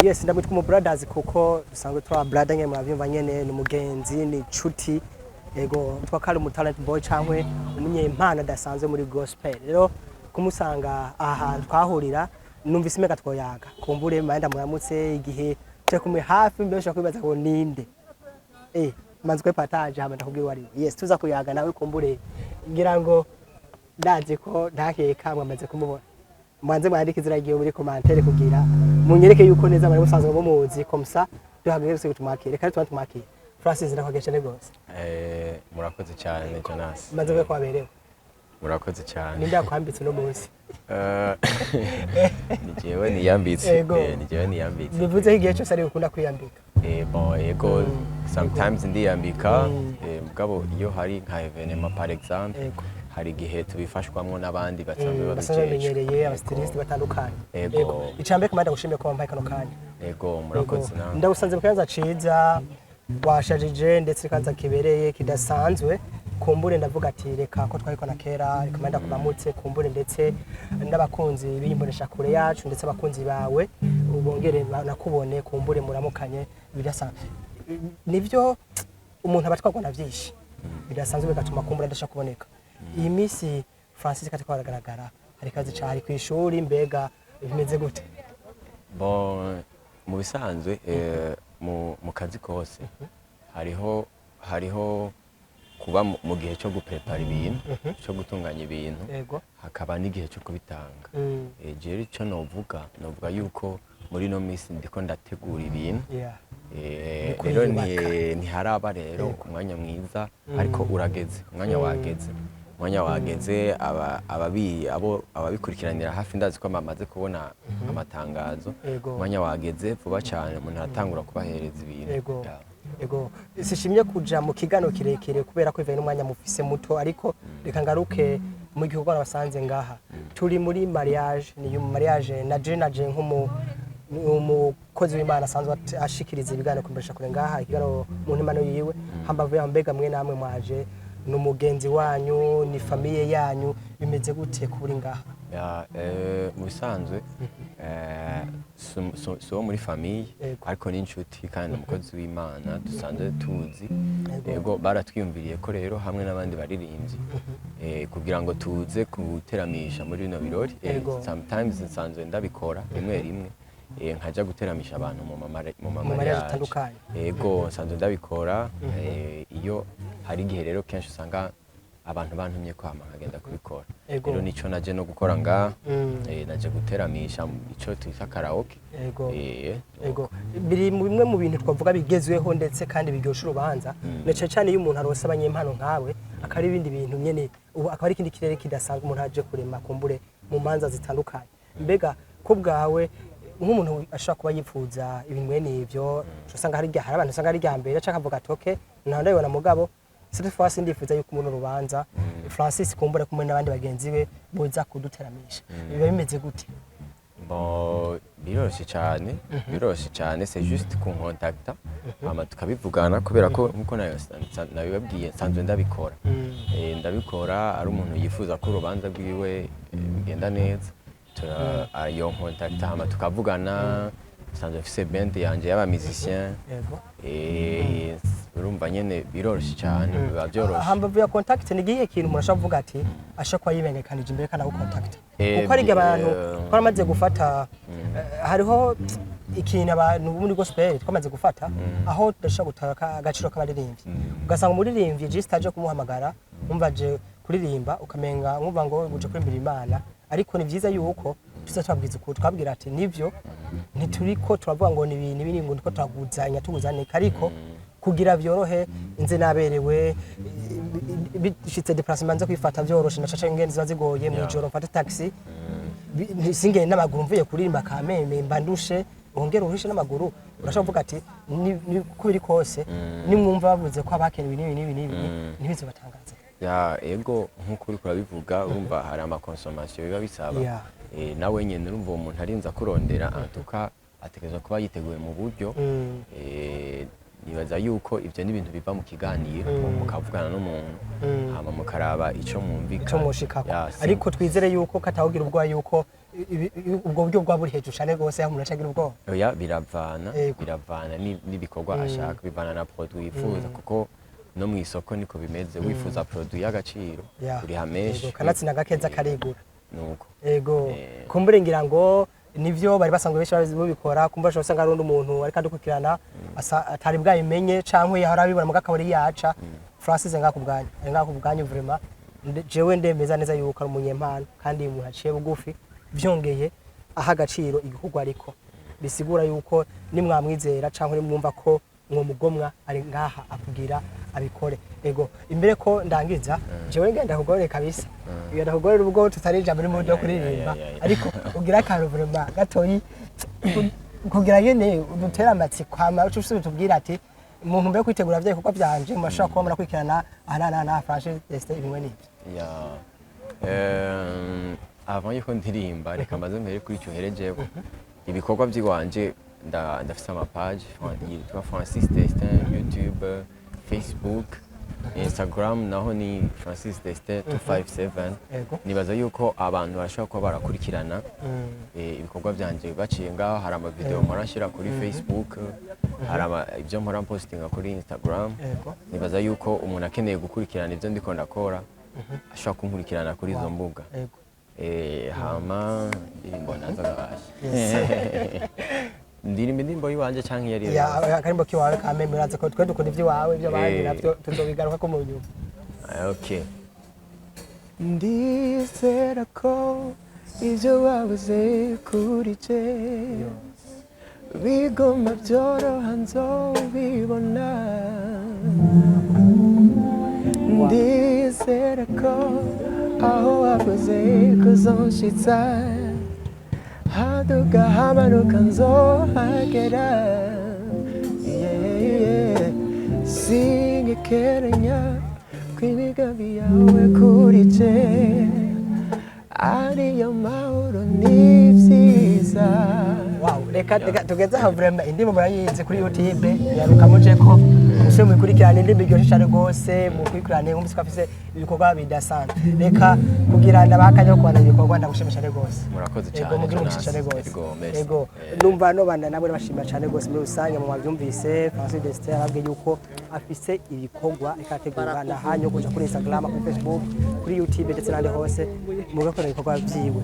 Yes, ndamwitwa umu brothers kuko dusanzwe twa brother nyene, muravyumva nyene, ni umugenzi, ni inshuti. Ego, twakari umu talent boy cankwe umunyempano adasanzwe muri gospel. Rero kumusanga aha hantu twahurira, numvise imega twoyaga, kumbure manda muramutse igihe turi kumwe hafi. Mbere ushobora kwibaza ngo ninde? Manzwe partage hama ndakubwira uwo ari we. Yes, tuza kuyaga nawe, kumbure ngira ngo ndazi ko ntakeka mwamaze kumubona. Mwanze mwandike izina ryiwe muri commentaire kugira munyereke yuko neza bari musanzwe mumuzi, comme ça duhagere se tumwakire. Reka tuba tumwakire. Francis, ndakwagiye cyane gose. Murakoze cyane, Jonas. Maze ko waberewe. Murakoze cyane. Ninde yakwambitse uno munsi? Ni jewe niyambitse. Ego. Ni jewe niyambitse. Bivuze ko igihe cyose ari ukunda kwiyambika? Bon, ego, sometimes ndiyambika, mugabo iyo hari nka événement, par exemple, hari igihe tubifashwamwo n'abandi basanzwe basanzwe babijejwe. bamenyereye, aba stylistes batandukanye. Ego. Icambere kumanda gushimiye ko wampaye kano kanya. Ego, murakoze nawe. Ndagusanze mu kibanza ciza, washajije, ndetse ikibanza kibereye kidasanzwe. Kumbure ndavuga ati reka ko twariko na kera, reka manda kuramutse, kumbure ndetse n'abakunzi b'imbonesha kure yacu, ndetse abakunzi bawe ubongere nakubone, kumbure muramukanye bidasanzwe. Nivyo, umuntu aba atwarwa na vyinshi bidasanzwe, bigatuma kumbura adashaka kuboneka. Iyi minsi Francis katiko aragaragara, hari kazi cari kw'ishuri, mbega bimeze gute? Bon, mu bisanzwe, mu kazi kose hariho kuba mu gihe cyo guprepara ibintu, cyo gutunganya ibintu, hakaba n'igihe cyo kubitanga. Jewe icyo novuga yuko muri ino minsi ndiko ndategura ibintu. Ni Rero kwiyubaka. ntiharaba rero umwanya mwiza, ariko urageze, umwanya wageze, umwanya wageze. Abo ababikurikiranira hafi ndazi ko bamaze kubona amatangazo. Umwanya wageze, vuba cyane umuntu aratangura kubahereza ibintu. Yeah. Ego, sishimye kuja mu kigano kirekire kubera ko ivanye n'umwanya mufise muto, ariko reka ngaruke mu gikorwa nabasanze ngaha. Turi muri mariage, ni mariage naje nk'umu umukozi w'Imana asanzwe ashikiriza ibiganiro kumbesha kure ngaha, ikiganiro mu ntimano yiwe. Hambavu yaho, mbega mwe namwe mwaje, ni umugenzi wanyu, ni famille yanyu, bimeze gute kuri ngaha? Ya, mu bisanzwe si uwo muri famille, ariko ni inshuti kandi umukozi w'Imana dusanzwe tuzi. Yego, baratwiyumviriye ko rero hamwe n'abandi baririmbyi kugira ngo tuze guteramisha muri bino birori. Sometimes nsanzwe ndabikora rimwe rimwe, nkaja guteramisha abantu mu mu mariage mariage atandukanye. Yego, nsanzwe ndabikora. Iyo hari igihe rero kenshi usanga abantu bantumye kwama nkagenda kubikora. Rero nico naje no gukora ngaha. Naje guteramisha ico twita karaoke. Ego, biri mu bimwe mu bintu twavuga bigezweho ndetse kandi biryosha urubanza, na cyane cyane iyo umuntu aronse abanyempano nkawe, akaba ari ibindi bintu nyene, ubu akaba ari ikindi kirere kidasanzwe umuntu aje kurema kumbure mu manza zitandukanye. Mbega ko bwawe nk'umuntu ashobora kuba yifuza ibintu mwene ivyo, usanga hari abantu usanga ari irya mbere canke akavuga ati okay, nta ndabibona, mugabo cette fois ndifuza yuko umuntu urubanza Francis kumbure kumwe n'abandi bagenzi be boza kuduteramisha, biba bimeze gute? Bon, biroroshye cyane, biroroshye cyane. C'est juste kunkontakta hama tukabivugana, kubera ko nkuko nayo nabibabwiye nsanzwe ndabikora. Ndabikora ari umuntu yifuza ko urubanza rwiwe bigenda neza, yonkontakta hama tukavugana. Nsanzwe mfise band yanje y'aba musicien. Urumva nyene biroroshye cyane, biba byoroshe. Hambavu ya contact, ni igihe kintu umuntu ashobora kuvuga ati ashobora kuba yibengekanije imbere kandi agukontakita? Kuko hari igihe abantu twaramaze gufata, hariho ikintu abantu muri gospel twamaze gufata aho tudashobora gutara agaciro k'abaririmbyi. Ugasanga umuririmbyi just aje kumuhamagara, umva aje kuririmba, ukamenga nkumva ngo uje kurimbira Imana. Ariko ni byiza yuko tuza twabwiza ukuri, twabwira ati nivyo, ntituriko turavuga ngo ni ibintu ibindi, ngo niko turaguzanya tuguzaneka, ariko kugira byorohe inze naberewe, bishitse déplacement nze kwifata byoroshe, na caca ingene ziba zigoye mu ijoro, mfate taxi, singende n'amaguru mvuye kuririmba kameme, mba ndushe, wongere uruhishe n'amaguru. Urashobora kuvuga ati uko biri kose, nimwumva bavuze ko abakenewe n'ibi n'ibi n'ibi, ntibizobatangaze. Ya, ego, nk'uko uriko urabivuga, urumva hari ama consommation biba bisaba. Nawe nyene urumva uwo muntu arinze akurondera, antuka ategerezwa kuba yiteguye mu buryo. Nibaza yuko ivyo ni ibintu biva mu kiganiro, mukavugana n'umuntu, hama mukaraba ico mwumvikana. Ico mushikako. Ya, Ariko twizere yuko katawugira ubwoba yuko ubwo buryo bwa buri hejuru cane gose, aho umuntu acagira ubwoba. Oya, biravana. Biravana n'ibikorwa ashaka, bivana na produit yifuza, kuko no mu isoko niko bimeze: wifuza produit y'agaciro, uriha menshi. Yego, kanatsinda gakeza karigura. Nuko. Ego. Kumbure ngira ngo nivyo bari basanzwe benshi bazi bubikora. Kumva ashobora usanga ari undi muntu ariko adukurikirana atari bwabimenye canke yahora abibona muga akabari yaca. Francis ngaha ku bwanyu, ari ngaha ku bwanyu vraiment. Jewe ndemeza neza yuko ari umunyempano kandi umuntu aciye bugufi, vyongeye aha agaciro igikorwa, ariko bisigura yuko nimwamwizera canke nimwumva ko mwomugomwa, ari ngaha akugira abikore. Ego, imbere ko ndangiza, jewe ngenda kugorere kabisa, ngenda kugorera ubwo tutarija muri mu byo kuririmba, ariko ugira akantu vraiment gatoyi kugira nyene udutere amatsiko, hama uce usubira utubwira ati umuntu mbere yo kwitegura vya bikorwa vyanje murashobora kuba murakurikirana aha n'aha n'aha Francis Destin, ibimwe n'ivyo. Ya, avant yuko ndirimba, reka mbaze mpere kuri icyo uherejeho. Ibikorwa by'iwanje, ndafise ama page yitwa Francis Destin, YouTube, Facebook, Instagram naho ni Francis Destin 257. Nibaza yuko abantu bashobora kuba barakurikirana ibikorwa byanje baciye ngaho. Hari ama video mpora nshyira kuri Facebook, hari ibyo mpora mpostinga kuri Instagram. Nibaza yuko umuntu akeneye gukurikirana ibyo ndiko ndakora ashobora kunkurikirana kuri izo mbuga. Hama indirimbo nazo gabasha, ndirimba indirimbo y'iwanje canke iyo ari yo yose? Akarimbo kiwawe kameme, urazi ko twe dukunda ivy'iwawe, ivy'abandi navyo tuzobigaruka ko mu nyuma. Ah, okay. Ndizera ko ibyo wabuze kuri je bigomba byoroha, nzobibona. Ndizera ko aho wavuze kuzonshitsa, haduga hamanuka, nzohagera. Yeah. Singekeranya kw'imigambi yawe kuri je ariyo mahoro n'ivyiza. Wow, reka tugeze aho vraiment. Indirimbo murayizi kuri YouTube, yaruka mujeko musore muyikurikirane, indirimbo iryoshe cyane rwose, mukurikirane mwumvise ko afise ibikorwa bidasanzwe. Reka kugira ndabakanya ko kubana ibikorwa, ndagushimira cyane rwose. Murakoze Ego, cyane, mugira umugisha Jonas. cyane rwose. Ego, merci. Ego, numva nobanda nabo bashima cyane rwose muri rusange mu babyumvise. Francis Destin arabwiye yuko afise ibikorwa reka ategura na hanyu kuja kuri Instagram, kuri Facebook, kuri YouTube ndetse n'ahandi hose mugakora ibikorwa vyiwe.